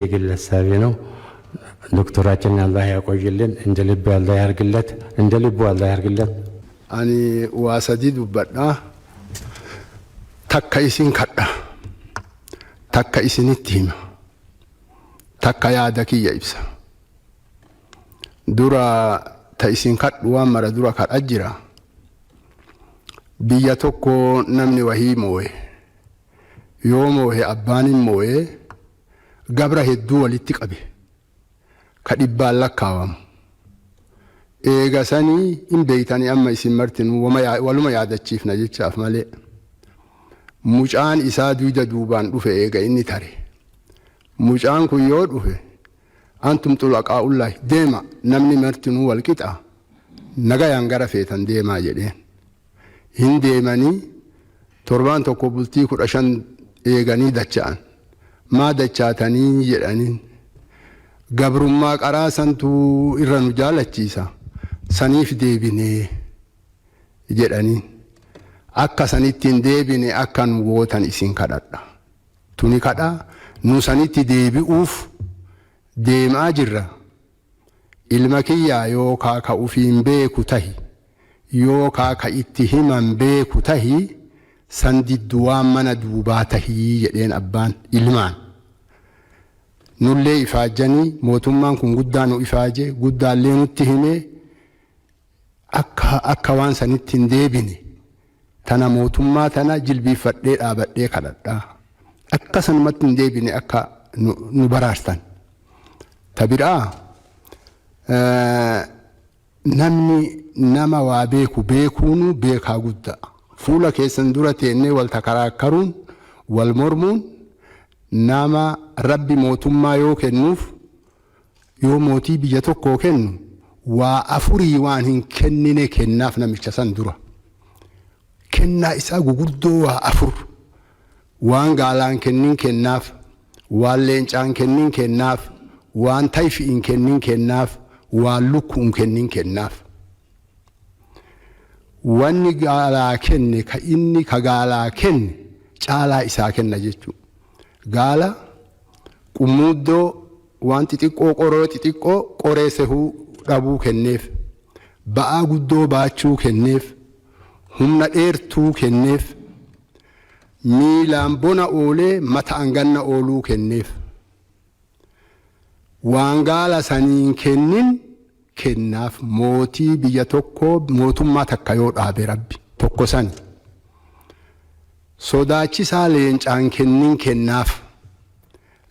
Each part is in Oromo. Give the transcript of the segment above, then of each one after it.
የግል ሀሳቤ ነው። ዶክተራችንን አላህ ያቆይልን፣ እንደ ልብ አላህ ያርግለት፣ እንደ ልቡ አላህ ያርግለት። Ani waa sadii dubbadha. Takka isin kadha. Takka isinitti hima. Takka yaada kiyya ibsa. Dura ta isin kadhu waan mara dura kadha jira. Biyya tokko namni wahii moo'e. Yoo moo'e abbaan hin moo'e gabra hedduu walitti qabe. Ka dhibbaan lakkaawamu. Eega sanii hin beeytanii amma isin martinuu waluma yaadachiifna jechaaf malee. Mucaan isaa duyda duubaan dhufe eega inni tare. Mucaan kun yoo dhufe antum xulaqaa'ullaahi deema namni martinuu wal qixa nagayaan gara feetan deemaa jedheen. Hin deemanii torbaan tokko bultii 15 eeganii dacha'an. Maa dachaatanii jedhaniin. Gabrummaa qaraa santuu irra nu jaalachiisa. Saniif deebinee jedhaniin. Akka sanitti hin deebine akka nu gootan isin kadhadha. Tuni kadhaa nu sanitti deebi'uuf deemaa jirra. Ilma kiyyaa yookaa ka ufiin beeku tahi yookaa ka itti himan beeku tahi san diddu waan mana duubaa tahii jedheen abbaan ilmaan. Nullee ifaajjanii mootummaan kun guddaa nu ifaaje guddaallee nutti himee akka waan sanitti hin deebine tana mootummaa tana jilbiiffadhee dhaabadhee kadhadhaa. Akka sanumatti hin deebine akka nu baraartan. Ta biraa namni nama waa beeku beekuunu beekaa guddaa. Fuula keessan dura teennee wal takaraakkaruun wal mormuun nama rabbi mootummaa yoo kennuuf yoo mootii biyya tokkoo kennu waa afurii waan hin kennine kennaaf namicha san dura. Kennaa isaa guguddoo waa afur waan gaalaan kennin kennaaf, waan leencaan kennin kennaaf, waan tayfi'in kennin kennaaf, waan lukkuun kennin kennaaf. Wanni gaalaa kenne ka inni ka gaalaa kenne caalaa isaa kenna jechuudha. Gaala qummuuddoo waan xixiqqoo qoroo xixiqqoo qoree sehuu dhabuu kenneef, ba'aa guddoo baachuu kenneef, humna dheertuu kenneef, miilaan bona oolee mata anganna ooluu kenneef. Waan gaala saniin kennin kennaaf mootii biyya tokkoo mootummaa takka yoo dhaabe rabbi tokko sani. Sodaachisaa leencaan kennin kennaaf.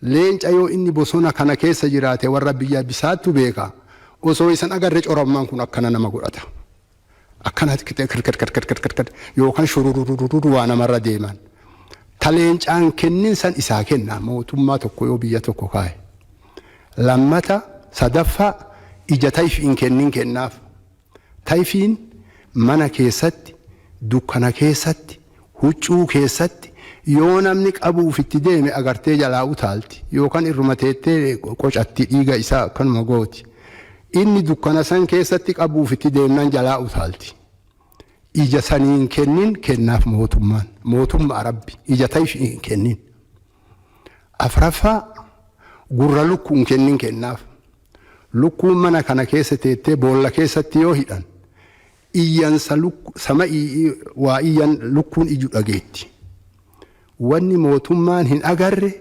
Leenca yoo inni bosona kana keessa jiraate warra biyya bisaattu beeka. Osoo isan agarre corammaan kun akkana nama godhata. Akkana kirkirkirkirkirkir yookaan shurururururu waa namarra deeman. Ta leencaan kennin san isaa kenna mootummaa tokko yoo biyya tokko kaa'e. Lammata sadaffaa ija tayfiin kennin kennaaf. Tayfiin mana keessatti, dukkana keessatti, huccuu keessatti yoo namni qabuuf itti deeme agartee jalaa utaalti yookaan irruma teettee qocatti dhiiga isaa akkanuma gooti. Inni dukkana san keessatti qabuuf itti deemnan jalaa utaalti. Ija saniin kennin kennaaf mootummaan mootummaa rabbi ija tayfiin kennin. Afraffaa gurra lukkuun kennin kennaaf. Lukkuun mana kana keessa teettee boolla keessatti yoo hidhan iyyansa sama waa iyyan lukkuun iju dhageetti. Wanni mootummaan hin agarre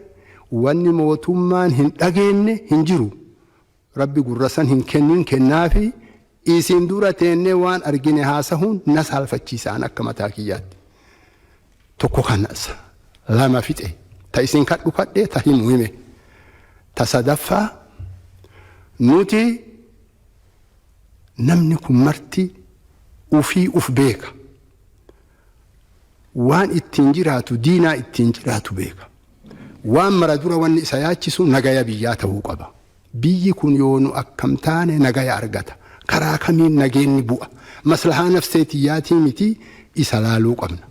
wanni mootummaan hin dhageenne hin jiru. Rabbi gurra san hin kennin kennaafi isin dura teennee waan argine haasahuun na saalfachiisaan akka mataa kiyyaatti. Tokko kanas lama fixe ta isin kadhu kadhee ta himu hime. Ta sadaffaa nuti namni kun marti ufii uf beeka. Waan ittiin jiraatu diinaa ittiin jiraatu beeka. Waan mara dura wanni isa yaachisu nagaya biyyaa ta'uu qaba. Biyyi kun yoo nu akkam taane nagaya argata. Karaa kamiin nageenni bu'a. Maslahaa nafsee tiyyaatii miti isa laaluu qabna.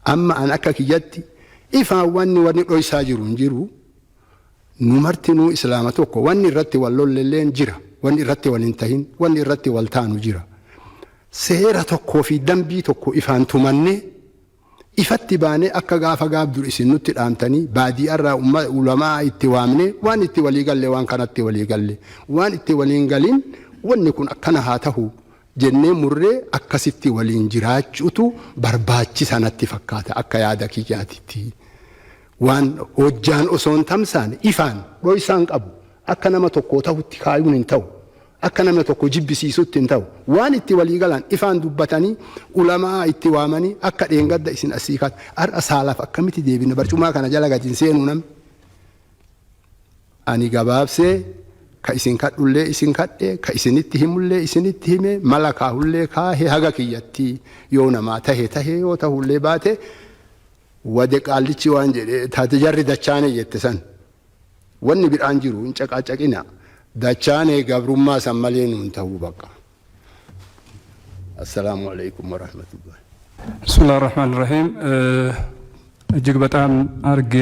Amma an akka kiyyatti ifaan wanni dhoysaa jiru hin jiru. Nu martinuu islaama tokko wanni irratti wal lollelleen jira. Wanni irratti wal hin tahin wanni irratti wal taanu jira. Seera tokkoo fi dambii tokko ifaan tumannee Ifatti baanee akka gaafa gaaf dur isin nutti dhaamtanii baadiyyaarraa ulamaa itti waamne, waan itti walii galle, waan kanatti walii galle, waan itti waliin galin wanni kun akkana haa tahu jennee murree akkasitti waliin jiraachuutu barbaachisa natti fakkaata akka yaada kiyyaatitti. Waan hojjaan osoo hin tamsaane ifaan dhoysaan qabu akka nama tokkoo tahutti kaayuun hin ta'u. Akka nama tokko jibbisiisutti hin ta'u. Waan itti walii galan ifaan dubbatanii ulamaa itti waamanii akka dheengadda isin asii kaat har'a saalaaf akkamitti deebina barcumaa kana jala gadi hin seenuu namni. Ani gabaabsee ka isin kadhullee isin kadhe, ka isinitti himullee isinitti hime, mala kaahullee kaahe, haga kiyyatti yoo namaa tahe tahe, yoo tahullee baate wade qaallichi waan jedhe taate jarri dachaane jette san. Wanni biraan jiru hin caqaacaqina. Dachaane gabrummaa san malee nuun tahuu bakka. Assalaamu alaikum warahmatullahi. ብስሚላህ ራህማን ራሂም። እጅግ በጣም አርጌ